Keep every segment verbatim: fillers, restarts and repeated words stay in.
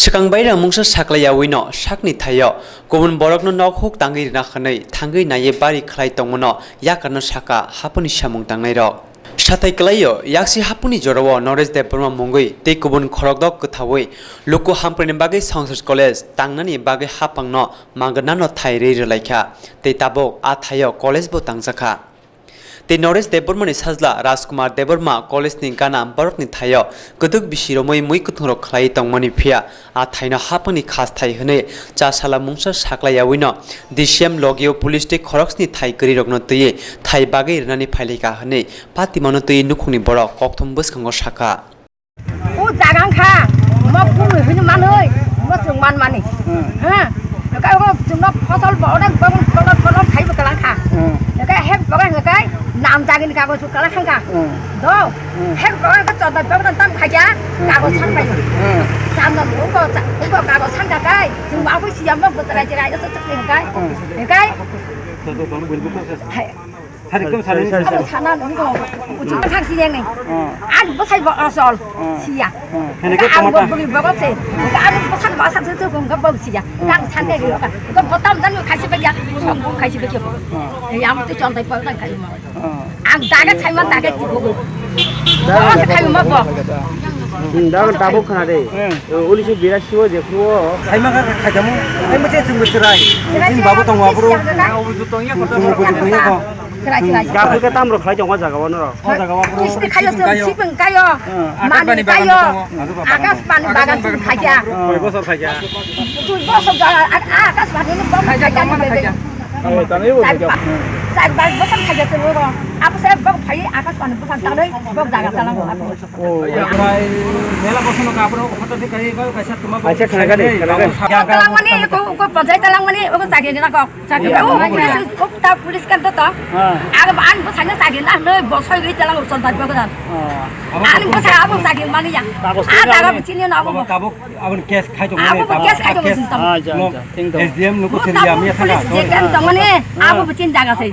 Swkang bairang mungsa saklai yaui no sakni thaio kubun borokno nok huk tangwi rwna hwnwi thangwi naiwi bari khlai tongmano yakarno saka haponi samung tangnairok. Sathai kwlaio, yaksi haponi jorao Naresh Debbarma mungwi tei kubun khorokdok kwthaui luku hamkrai ni bagwi Songshad College tangnani bagwi hapangno manganano thai rwi rwlaikha tei tabuk a thaio college bo tangjakha. Tei Naresh Debbarma ni sajla Rajkumar Debbarma college ni gana borok ni thaio kwdwk bisi romwi mui kwthwng rok khlai tongmani phiya a thaino hapangni khas thai hwnwi cha sala mungsa saklai yaui no D C M logio police tei khoroksni thai kwrwi rokno twiwi thai bagwi rwnani phailika hwnwi patimano twiwi nukhungni borok kokthum bwskango sakha. O jaga wngkha, mo bumui hwnwi manwi, mo chwng manmani. Hmm. Ha? Kha o chwngno phosol bo onek bong kolor kolor khaibo kwlang kha. Hmm. Kha hek boga hwnkhe nam jagini kago su kwlang kha. Hmm. Do. Hmm. Hek boga hwnkhe chonda boga tam khaja, hmm, kago san bai. Hmm. Chamno uko cha-, uko kago san kha kai. Chwng abo siya mo bwtrai jirai so chukni kai. Hmm. Kai. Sari, sari, sari. Abo sana nunggu. Uji thang si yang ni. Hmm. Ani bwsai bo asol. Hmm. Siya. Hmm. Hene ke ang tomata. Bo bwi bo se. Ani bwsai bo sa se se gong ga bo siya. Hmm. Kang san ke lo ka. Ko botam dan khaisi ba ya. Song khaisi ba ya. Hmm. Ya mo te chon tai pa kai ma. Hmm. Ang daga chai ma daga ti bo. Daga chai ma bo. Hmm, daga tabuk khana de. Hmm. Uli si bira siwo je khuo. Chai ma ga khai jamu. Ai mo che chung bwchrai. Din babu tong wa bro. Chung bwchrai ko. Chwrai, chwrai, chwrai. Gabui khe tamrok khlai tongo jaga o norok? O jaga o bro. Kisti khayo, sibung kayo. Hmm, Mani Akashbani bagan kayo. Tongo. Akashbani bagan tong khaja. Hmm. Koi bosor khaja. Tui bosor ga, a-, a-, Akashbani ni bom khaja ni bebe. Oh, tanai o khaja. Char bar bosor khaja tong ro. Abo se bok phai Akashbani bosor tanai bok jaga talang. Oh. Omprai mela bosono kabro hoto de kai kai kaisa tuma. Acha, khana gani, khana gani. Talang mani ko, ko pajai talang mani, ko jage na ko. Chakri, oh, police, oh, ta police kan to to. Ah. Ag ban bo sanya chakri na noi bo soi ri talang uson bat bo kan. Ah. Ani bo sa abo chakri mani ya. Kagos ah, tara bo chini na abo. Tabuk abon case khai to mani. Abo case khai to mani. Ah, ja, ja. Ting to. S D M nuko siri ya mi thanga. Je kan to mani abo bo chin jaga sei.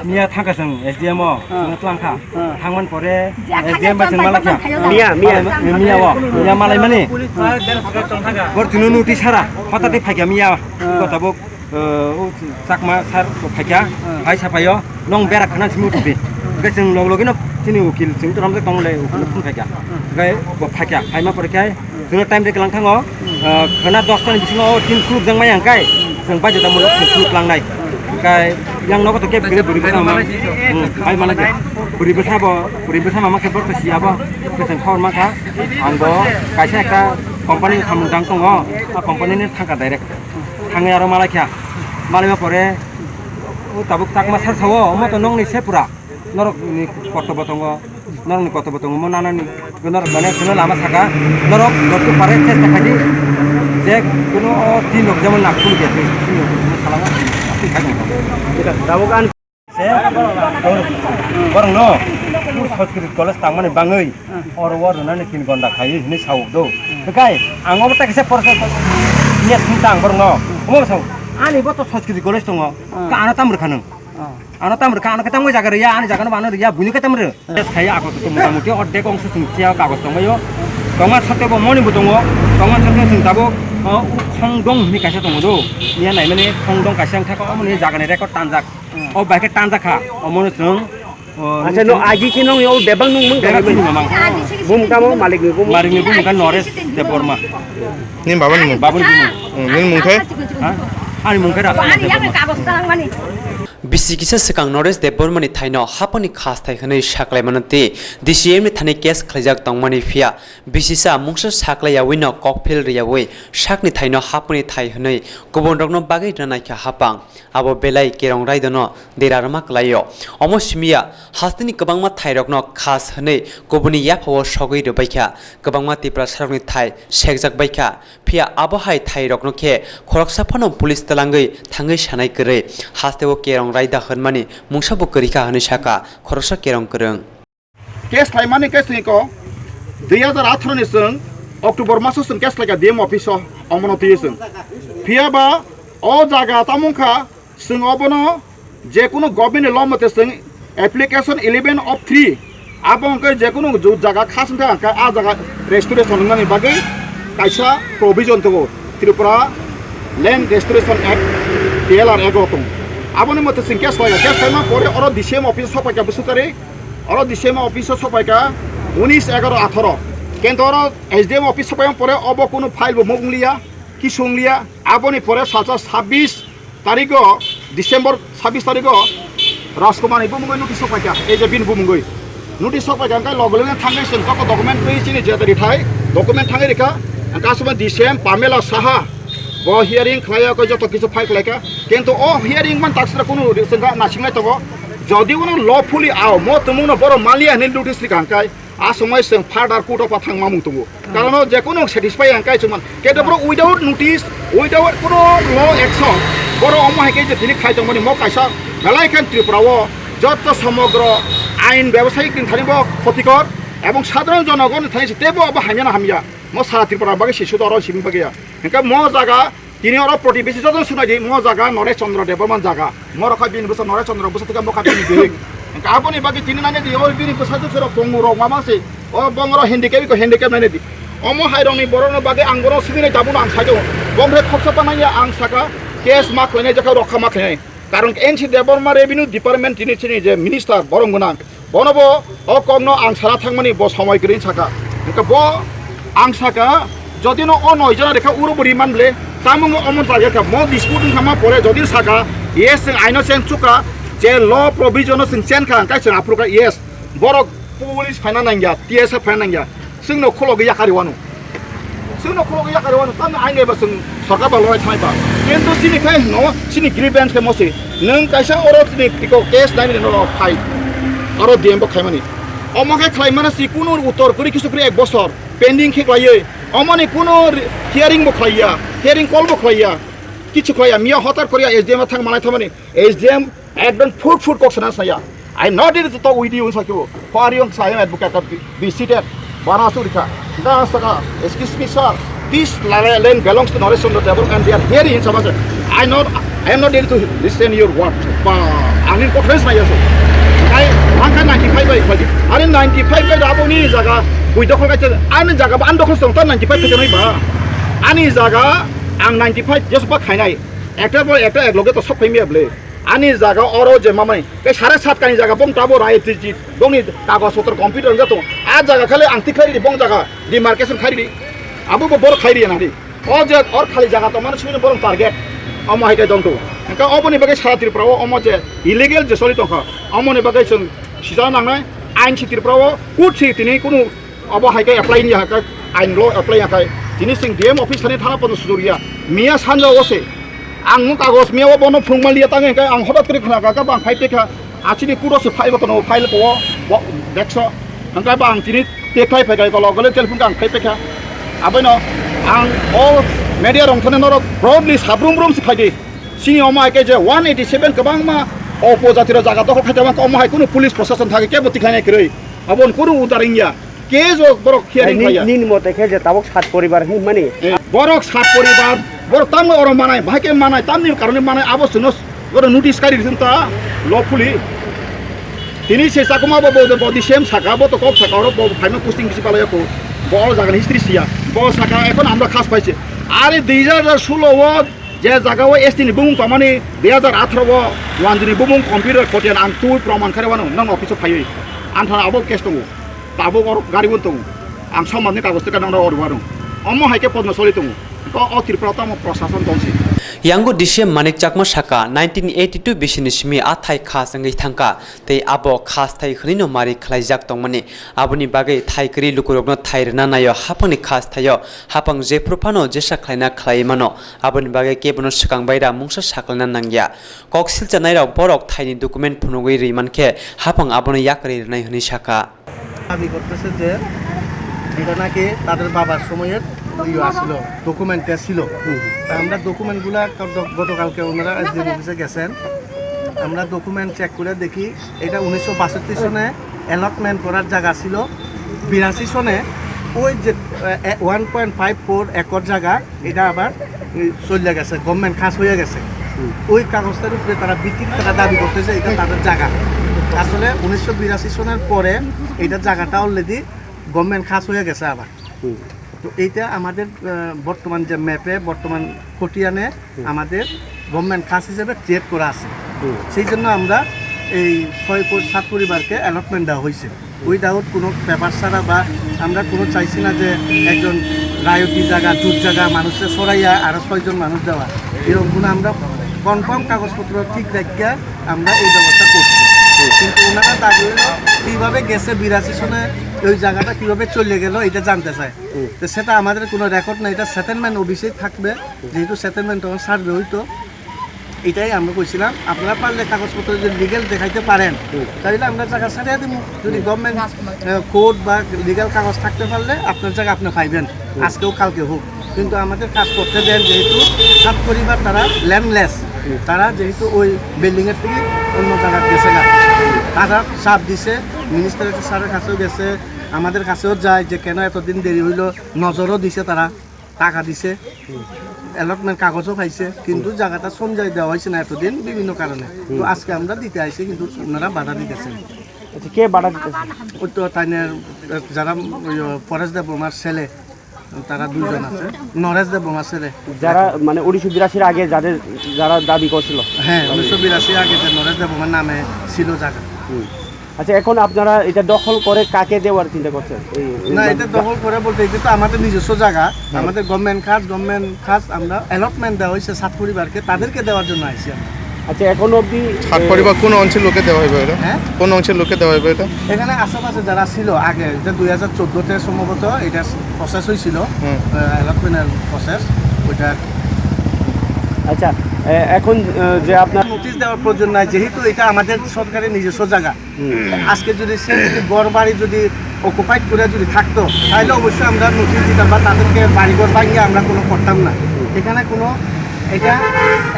Miya thangka seng S D M o, ah, seng tlang kha. Ah. Thangman pore S D M ba seng malai kha. Miya, miya. Miya o, miya malai mani. Bor chunu nuti sara, hota te phai kha miya. Ah. Ko tabuk, eh, o Chakma sar ko phai kha, ah, hai sapayo, nong berak khana simi utubi. Ke seng log logino chini ukil, seng to ramjak tong le ukil phun phai kha. Ke bo phai kha, hai ma pore kha. Chwngno time de kwlang thango, ah, khwna dosta ni bisingo tin khuluk jang mai ang kai, chwng bai jota mulo tin khuluk lang nai. Kai yang nogo to kep kiri buri bwsa ma, hmm, bai mala je. Buri bwsa bo, buri bwsa ma ma khe bor to siya bo, kwchwng khor ma kha. Ang bo kaisa ekta company samung dang tongo, a company ni thangka direct. Thangwi aro malai kha. Malai ma pore, o tabuk Chakma sar sawo, omo to nong ni se pura. Norok ni koto bo tongo, norok ni koto bo tongo, mo nana ni norok mane kuno lama saka, norok norok pare chesta khaidi, je kuno o tin rok jemon nak khulu ge, tin rok kuno salama, tin khai dong. Tabuk an se, borok no, Sanskrit college tangmani bangwi, oro o rwnani tin gonda khai hini sauk do. Kai, ang obo ta kisa porsa, iya sintang borok no, omo sao, ani bo to Sanskrit college tongo, ka ano tam rwkha nung. Ano tam rwkha, ano khe tamo jaga rwya, ani jaga no bano rwya, buino khe tam rw. Yes, khai ako to motamuti ordek ongso chwng siya kagoj tongbaio. Tongma satte bo moni bo tongo, tongma satte chwng tabuk, o, khongdong hwnwi kaisa tongo do. Iya naimani khongdong kaisa wngkha, omo ni jaga ni record tanjak. O bai khe tanjak kha, omo no chwng, o, acha, no agi khe nong yo bebak nung mung bebak khe nung mang. Bum tamo malik ni bum. Malik ni bum ka Naresh Debbarma. Ni baba ni mung? Baba ni bum. Hmm, ni mung khe? Ha? Ani mung khe Rajkumar Debbarma. Bisi kisa swkang Naresh Debbarmani thaino haponi khas thai hwnwi saklaimano tei D C M ni thani case khlaijak tongmani phiya bisisa mungsa saklai yaui no kokphil rwyaui sakni thaino haponi thai hwnwi kubunrokno bagwi rwna naikha hapang. Abo belai Kerong Raidono dera rwma kwlaio. Omo simiya hasteni kwbangma thairokno khas hwnwi kubuni yaphao sogwi rwbaikha. Kwbangma Tiprasarokni thai sekjakbaikha. Phiya abo hai thairokno khe khoroksa phano police twlangwi thangwi sanai kwrwi, hasteo Kerong Raida hwnmani mungsabo kwrwikha hwnwi sakha khoroksa Kerong kwrwng. Case khlaimani khe chwng ko dui hazar atharo ni chwng October maso chwng case khlaikha D M office o, omono twiwi chwng. Phiya ba o jaga tamo wngkha, chwng obono je kunu government ni law mote chwng application eleven of three, abo hwnkhe je kunu ju-, jaga khas wngkha, hwnkhe a jaga restoration wngnani bagwi Kaisa provision tongo Tripura Land Restoration Act, T L R Act o tongo. Aboni mote chwng case khlaiya, case khlaima pore oro D C M office o sok paikha bwswk tarik, oro D C M office o sok paikha unis egaro atharo. Kintu oro S D M office sok paima pore obo kunu file bo mok wng liya, kisu wng liya. Aboni pore salsa sabbish tarigo, December sabbish tarigo Rajkumar ni bumungwi notice sok paikha, ei je bini bumungwi notice sok paikha, hwnkhe loge loge thangwi chwng joto document twi chini je tari thai document thangwi rikha, hwnkhe aswk D C M Pamela Saha bo hearing khlaiya, koi joto kisu file khlaikha, kintu o hearing man taksra kunu chwngkha nasinglai tongo, jodi uno lawfully ao mo tumungno boro maliya hinwi notice rikha hwnkhe, a somoi chwng further court o pa thangma mung tongo. Karon o je kunu satisfy ang kai chwngman. Kete borok without notice, without kuno law action, borok omo hai khe je tini khai tongmani mo kaisa belai khe Tripura o joto somogro ain bebosayik ni thani bo khotikor ebong sadharon jonogon ni thani se tebo abo hamya na hamya. Mo sara Tripura bagwi se sudo oro simi bagwi ya. Hingke mo jaga Tini oro protibesi joto sunai di, mo jaga Noresh Chandra Debbarma jaga. Mo rokha bini bwsa Noresh Chandra bwsa thika mo kha bini bihik. Hingke aboni bagwi tini nani di, o bini bwsa jwk sero pongu rok ma ma se. O bong oro handicap ko handicap nani di. Omo hai rokni borokno bagwi ang bono sibinai tabukno ang sajo. Bong khe khoksa ta nangya ang saka case ma khlainai jakha rokha ma khlainai. Karon N C Debbarma Revenue Department tini chini je minister borom gwnang. Bono bo o kokno ang sana thangmani bo somoi kwrwi saka. Hingke bo ang saka, jodi no o noi jora rekha uro bo riman ble, tamung omo target kha mo dispute wngkha ma pore jodi saka, yes, chwng aino chen chuka, je law provision no chwng chen kha, hingke chwng aphuru kha, yes, borok police phaina nangya, T S F phaina nangya, chwngno khulogwi yakari wano. Chwngno khulogwi yakari wano, tamni aini eba chwng sorkar ba lorai thanai ba. Kintu chini khai hino, chini grievance khe mosi. Nwng kaisa oro chini tiko case nai nini no phai. Aro D M bo khaimani. Omo khe khlai mano si kunu uttor kwrwi kisu kwrwi ek bosor pending khe khlaiwi. Omoni kunu hearing bo khlaiya, hearing call bo khlaiya. Kichu khlaiya, miya hotar koriya S D M thang manai thamani. S D M Ekdom foot foot kok sana saya. I not ready to talk with you, sakyo. For you, I am advocate of be, be seated. Bana surika. Da saka, excuse me, sir. This la-, la-, land belongs to Naresh Chandra Debbarma and they are here in Sabha. I not, I am not ready to listen your word. Ba, ani conference na yaso. Kai, angka ninety-five bai, bai. Ani ninety-five bai da aboni jaga, bui dokhol kai, ani jaga ba an dokhol song ta ninety-five kai ba. Ani jaga, ang ninety-five just ba khainai. Ekta bo ekta ek loge to sok phai miya ble. Ani jaga oro je mamani, tei sare sat kani jaga bong tabo rai tiji, bongni kagoj potro computer wngja tongo. A jaga khali ang tikhlai ri bong jaga demarcation khai ri. Abo bo borok khai ri nang ri. O je or khali jaga tongmani sini borok target. Omo hai kai dong to. Engka oboni bagwi sara Tripura o omo je illegal je soli tongkha. Omoni bagwi chwng sija nangnai ain si Tripura o kut si tini kunu Abo hai khe apply wngya khe, ain law apply ya khe, tini chwng D M office thani thana pono sujuriya. Miya sanja o se, ang no kagos miya o bono phwrwngma liya tang khe, ang hodat kwrwi khna kha, khe bang phai pekha, achini kuro se file kono file ko, bo, dekso, hwnkhe bang tini te khlai phai kha, kolo gole telephone khe ang phai pekha. Abono ang o media rong thani norok proudly sabrum brum se khai di. Sini omo hai khe je one eighty seven kwbangma opojati rok jaga dokhol khai tongma, omo hai kunu police prosason thangwi kebo tikhlainai kwrwi. Aboni kunu udar wngya. Case o borok hearing Ni-, khlaiya. Nini mote khe je tabuk sat poribar hinmani? Eh, borok sat poribar, borok tamo oro manai, bahai khe manai, tamni karone manai, abo chwngno oro notice kari rijak ta lawfully. Tini se chakuma bo, bo, bo D C M saka, bo to kok saka, oro bo phaima posting bisi palaiya ko. Bo o jaga ni history siya. Bo saka, ekhon amra khas paise. Are dui hajar solo o Je jaga o S T ni bumung tongmani dui hajar atharo o Wanjuni bumung computer khotiyan ang twi proman kharwi wano nang office o phaiwi. Ang thana abo case tongo. Tabuk oro gari bo tongo. Ang somaj ni kagoj teka nang oro wano. Omo hai khe podno soli tongo. O, o Tripura tamo prosason tongsi. Yango D C M Manik Chakma saka, nineteen eighty-two bisini simi a thai khas wngwi thangkha. Tei abo khas thai hwnwi no mari khlaijak tongmani. Aboni bagwi thai kwrwi lukurokno thai rwna naio, haphangni khas thaio, haphang jephru phano jesa khlaina khlaiwi mano. Aboni bagwi kebono swkang bai da mungsa saklaina nangya. Kok silchanairok borok thaini document phunugwi rwi mankhe, haphang abono yakarwi rwnai hwnwi sakha. দাবি করতেছে যে এটা নাকি তাদের বাবার সময়ের ইয়ে আসলো, ডকুমেন্টে ছিল। তা আমরা ডকুমেন্টগুলা গত-, গতকালকে ওনারা এসডিএম অফিসে গেছেন, আমরা ডকুমেন্ট চেক করে দেখি এটা উনিশশো বাষট্টি সনে অ্যালটমেন্ট করার জায়গা ছিল, বিরাশি সনে ওই যে, uh, one point five four acre জায়গা, এটা আবার, উম, চলে গেছে, গভর্নমেন্ট খাস হয়ে গেছে। হুম। ওই কাগজটার উপরে তারা বিক্রি, তারা দাবি করতেছে এটা তাদের জায়গা। আসলে উনিশশো বিরাশি সনের পরে এটা জায়গাটা অলরেডি গভর্নমেন্ট খাস হয়ে গেছে আবার। হুম। তো এইটা আমাদের, আহ, বর্তমান যে ম্যাপে বর্তমান খতিয়ানে হুম। আমাদের গভর্নমেন্ট খাস হিসেবে ক্রিয়েট করা আছে। হুম। সেই জন্য আমরা এই ছয় পরি-, সাত পরিবারকে অ্যালটমেন্ট দেওয়া হয়েছে। উইদাউট কোনো পেপার ছাড়া বা আমরা কোনো চাইছি না যে একজন রায়তি জায়গা, জুট জায়গা মানুষকে সরাইয়া আরো ছয়জন মানুষ দেওয়া, এরকম কোনো আমরা কনফার্ম কাগজপত্র ঠিক রাখিয়া আমরা এই ব্যবস্থা করছি। হুম। কিন্তু ওনারা দাবি হইলো কিভাবে গেছে বিরাশি সনে ওই জায়গাটা কিভাবে চলে গেল এটা জানতে চায়। হুম। তো সেটা আমাদের কোনো রেকর্ড নাই, এটা সেটেলমেন্ট অফিসে থাকবে, যেহেতু সেটেলমেন্ট তখন সার্ভে হইতো, এটাই আমরা কইছিলাম। আপনারা পারলে কাগজপত্র যদি লিগ্যাল দেখাইতে পারেন, হুম। তাহলে আমরা জায়গা ছাড়িয়ে দিব। যদি হুম। গভর্নমেন্ট, আহ, কোর্ট বা লিগ্যাল কাগজ থাকতে পারলে আপনার জায়গা আপনি পাইবেন, হুম। আজকেও কালকে হোক। কিন্তু আমাদের কাজ করতে দেন, যেহেতু সাত পরিবার তারা ল্যান্ডলেস, হুম। তারা যেহেতু ওই বিল্ডিংয়ের থেকে অন্য জায়গায় গেছে না, তারা চাপ দিছে, মিনিস্টার স্যারের কাছেও গেছে, আমাদের কাছেও যায় যে কেন এতদিন দেরি হইলো, নজরও দিছে তারা। টাকা দিছে, অ্যালটমেন্ট কাগজও পাইছে, কিন্তু জায়গাটা সমঝাই দেওয়া হয়েছে না এতদিন বিভিন্ন কারণে। তো আজকে আমরা দিতে আইছি, কিন্তু ওনারা বাধা দিতেছেন। আচ্ছা, কে বাধা দিতেছে? ওই তো তাইনের যারা ওই ফরেস্ট দেব আমার ছেলে, তারা দুইজন আছে, নরেশ দেব আমার ছেলে। যারা মানে উনিশশো বিরাশির আগে যাদের, যারা দাবি করছিল? হ্যাঁ, উনিশশো বিরাশি আগে যে নরেশ দেব আমার নামে ছিল জায়গা। হুম। আচ্ছা, এখন আপনারা এটা দখল করে কাকে দেওয়ার চিন্তা করছেন? এই, এই না, এটা দখল করে বলতে এটা তো আমাদের নিজস্ব জায়গা, হুম। আমাদের গভর্নমেন্ট খাস, গভর্নমেন্ট খাস আমরা অ্যালটমেন্ট দেওয়া হয়েছে সাত পরিবারকে, তাদেরকে দেওয়ার জন্য আইছি আমরা। আচ্ছা, এখন অবধি, সাত এ, পরিবার কোন অংশের লোকে দেওয়া হবে এটা? হ্যাঁ? কোন অংশের লোকে দেওয়া হবে এটা? এখানে আশেপাশে যারা ছিল আগে, যে দুই হাজার চোদ্দোতে সম্ভবত এটা প্রসেস হয়েছিল, হুম। আহ, অ্যালটমেন্টের প্রসেস, ওইটা। আচ্ছা, এ, এখন, আহ, যে আপনার নোটিশ দেওয়ার প্রয়োজন নাই, যেহেতু এটা আমাদের সরকারের নিজস্ব জায়গা। হুম। আজকে যদি সে যদি ঘর বাড়ি যদি অকুপাইড করে যদি থাকতো, তাহলে অবশ্যই আমরা নোটিশ দিতাম বা তাদেরকে বাড়িঘর ভাঙিয়ে আমরা কোনো করতাম না। হুম। এখানে কোনো, এটা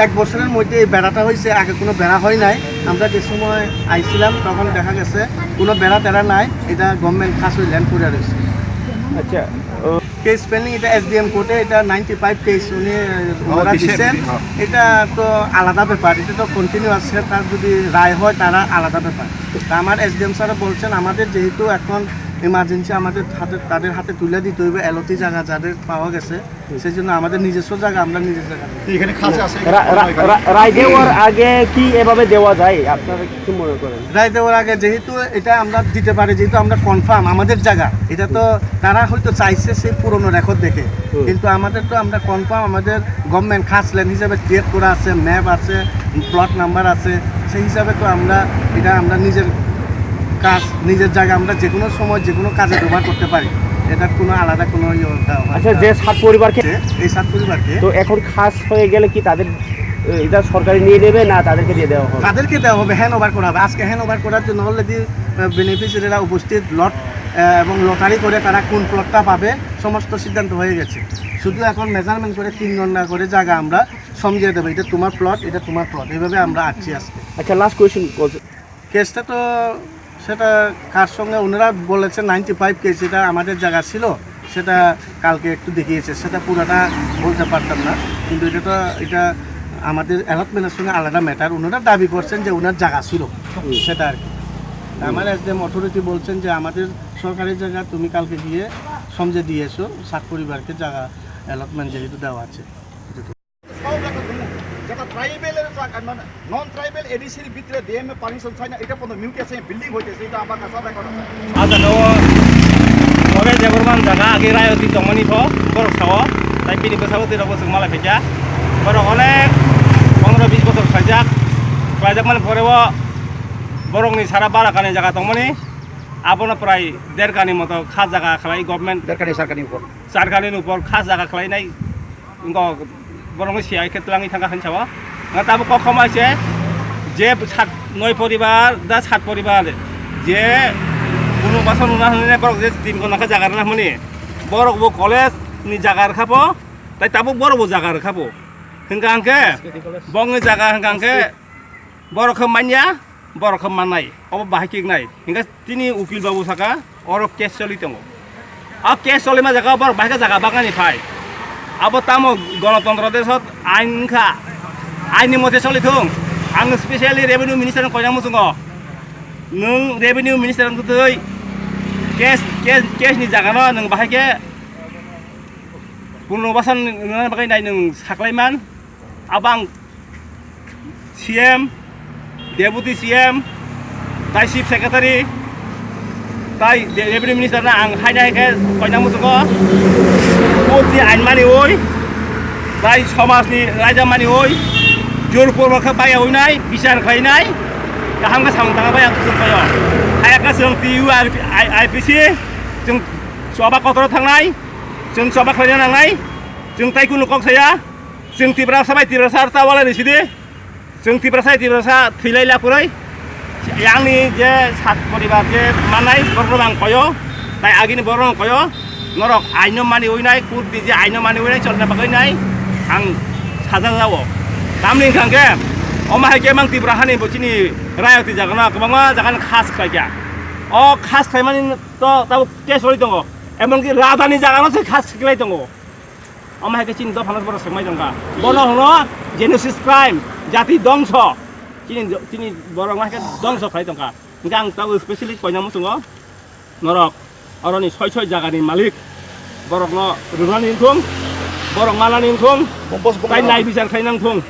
এক বছরের মধ্যে এই বেড়াটা হয়েছে, আগে কোনো বেড়া হয় নাই। আমরা যে সময় আইছিলাম তখন দেখা গেছে কোনো বেড়া টেড়া নাই, এটা গভর্নমেন্ট খাস ওই ল্যান্ড পড়ে রয়েছে। আচ্ছা, ও। কেস পেন্ডিং, এটা এসডিএম কোর্টে, এটা নাইনটি ফাইভ কেস উনি, ও, ওনারা দিচ্ছেন, দিচ্ছেন। হ্যাঁ। এটা তো আলাদা ব্যাপার, এটা তো কন্টিনিউয়াস, তার যদি রায় হয় তারা আলাদা ব্যাপার। তো আমার এসডিএম স্যার বলছেন, আমাদের যেহেতু এখন ইমার্জেন্সি আমাদের হাতে, তাদের হাতে তুলে দিতে হইবে এলওটি জায়গা যাদের পাওয়া গেছে, সেই জন্য আমাদের নিজস্ব জায়গা, আমরা নিজের জায়গা। এখানে খাস আছে, রা-, রা-, রা-, রায় দেওয়ার আগে কি এভাবে দেওয়া যায়? আপনারা কি মনে করেন? রায় দেওয়ার আগে যেহেতু এটা আমরা দিতে পারি, যেহেতু আমরা কনফার্ম আমাদের জায়গা, এটা তো তারা হয়তো চাইছে সেই পুরনো রেকর্ড দেখে, হুম। কিন্তু আমাদের তো আমরা কনফার্ম আমাদের গভর্নমেন্ট খাস ল্যান্ড হিসাবে ক্রিয়েট করা আছে, ম্যাপ আছে, প্লট নাম্বার আছে, সেই হিসাবে তো আমরা এটা আমরা নিজের কাজ, নিজের জায়গা আমরা যে কোনো সময় যে কোনো কাজে ব্যবহার করতে পারি। এটার কোনো আলাদা কোনো ইয়ে দেওয়া হয় আচ্ছা, না। যে সাত পরিবারকে এই সাত পরিবারকে তো এখন খাস হয়ে গেলে কি তাদের, এ, এটা সরকারি নিয়ে নেবে না তাদেরকে দিয়ে দেওয়া হবে? তাদেরকে দেওয়া হবে, হ্যান্ড ওভার করা হবে। আজকে হ্যান্ড ওভার করার জন্য অলরেডি, আহ, বেনিফিশিয়ারিরা উপস্থিত, লট, আহ, এবং লটারি করে তারা কোন প্লটটা পাবে, সমস্ত সিদ্ধান্ত হয়ে গেছে। শুধু এখন মেজারমেন্ট করে তিন ঘন্টা করে জায়গা আমরা সমঝিয়ে দেবো, এটা তোমার প্লট, এটা তোমার প্লট, এইভাবে আমরা আসছি আজকে। আচ্ছা, লাস্ট কোয়েশ্চেন। কেসটা তো সেটা কার সঙ্গে ওনারা বলেছে নাইনটি ফাইভ কেস, এটা আমাদের জায়গা ছিল, সেটা কালকে একটু দেখিয়েছে, সেটা পুরাটা বলতে পারতাম না, কিন্তু এটা তো, এটা আমাদের অ্যালটমেন্টের সঙ্গে আলাদা ম্যাটার। ওনারা দাবি করছেন যে ওনার জায়গা ছিল, হুম। সেটা আর কি। হুম। আমার এসডিএম অথরিটি বলছেন যে আমাদের সরকারি জায়গা, তুমি কালকে গিয়ে সমঝে দিয়ে এসো, সাত পরিবারকে জায়গা অ্যালটমেন্ট যেহেতু দেওয়া আছে। Jeta tribal er jak, ano non tribal A D C ni bitre D M A permission sai na, eta pono new ke se building hoite se, eta ama kasa record asa. Aja no, ore Deborman jaga age rayo ti tongmani pho, borok sao, tai bini bwsao twi rok bwswk malai phaikha. Borok onek pondro bis bosor khlaijak, khlaijak mani pore o borokni sara barakani jaga tongmani, abono prai derkani moto kha jaga khlai government. Derkani sarkani upor. Sarkani upor kha jaga khlainai. Wngkha borokno siya khe twlangwi thangkha hinwi sao. Nga tabuk kok khoma se je sat noi poribar da sat poribar je kunu basa nuna hwnwi borok je tin ghonta khe jaga rwna hwnwi borok bo college ni jaga rwkha bo, tai tabuk borok bo jaga rwkha bo. Hwnkha hwnkhe bongni jaga hwnkha hwnkhe borok khe manya. Borok khe mannai, obo bahai kiknai. Hinkhe tini ukil babu saka, oro case choli tongo. A case cholima jaga borok bahai khe jaga bagani phai. Abo tamo gonotontro desot ain wngkha. Ain ni mote choli thung. Ang specially revenue minister no koina muchungo. Nwng revenue minister wngtwi case, case, case ni jaga no nwng bahai khe Purnobasan nang bagwi nai nwng saklai man. Abang C M, Deputy C M, tai Chief Secretary, tai De-, Deputy Minister na ang haina hai khe koina muchungo. Court ni ain mani oi, tai somaj ni raida mani oi, jor purbo khe baya oi nai, bichar khlai nai, kaham khe samung tangna baya kuchuk bayo. Hai khe chwng T U R I P C, chwng choba kotor thangnai, chwng choba khlaina nangnai, chwng tai kunu kok saya, chwng Tiprasa bai Tiprasa ta wala ni sidi. Chwng Tiprasa, Tiprasa thwilai lakuroi. Yangni je sat poribar je manai, borok ang koyo, tai agini borok ang koyo. Norok aino mani uinai, kurti je aino mani uinai, cholna bagwi nai, ang saja jao. Tamni hwnkha khe, omo hai khe mang Tipra hani bo chini rayoti jagano kwbangma jagani khas khlaikha. O khas khlaimani to tabuk case rwi tongo. Emonki rajani jagano se khas khlai tongo. Omo hai khe chini dophano borok swngmai tongkha. Bono hwno genocide crime, jati dongso. Chini, chini borok ma khe dongso khlai tongkha. Hwnkhe ang tabuk specially koina muchungo norok oroni soi soi jagani malik borokno rwnani wngthung, borok manani wngthung, tai nai bichar khlaina wngthung.